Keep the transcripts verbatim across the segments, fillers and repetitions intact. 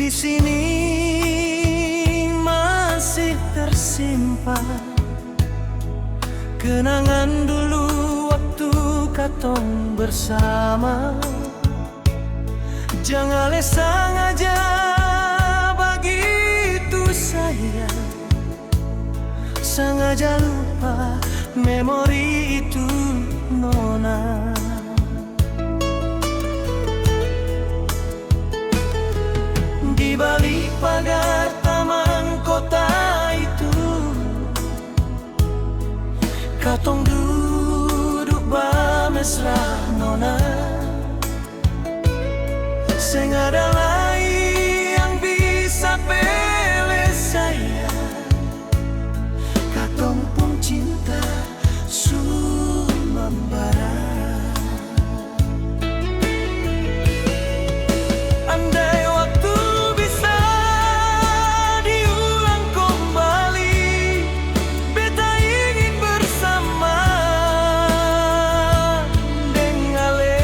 Di sini masih tersimpan kenangan dulu waktu katong bersama. Jang ale sangaja bagitu sayang, sangaja lupa memori itu, nona. Di balik pagar taman kota itu, katong duduk bamesra, nona. Seng ada lai yang bisa pele sayang, katong pung cinta su mambara. Andai waktu bisa diulang kombali, beta ingin bersama deng ale.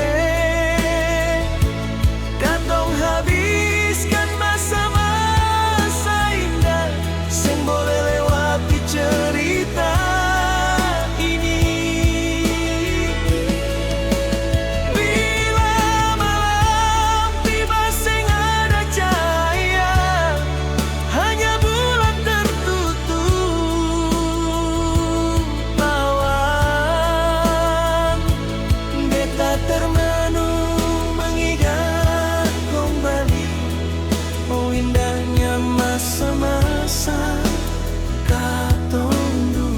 Katong habiskan masa-masa indah, seng boleh lewati cerita ini. Bila malam tiba seng ada cahaya, hanya bulan tertutup awan, beta termenung mengingat kombali, oh, indahnya masa-masa katong dulu.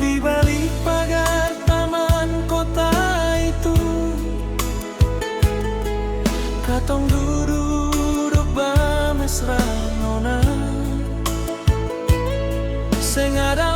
Di balik pagar taman kota itu, katong duduk bamesra, nona. Seng ada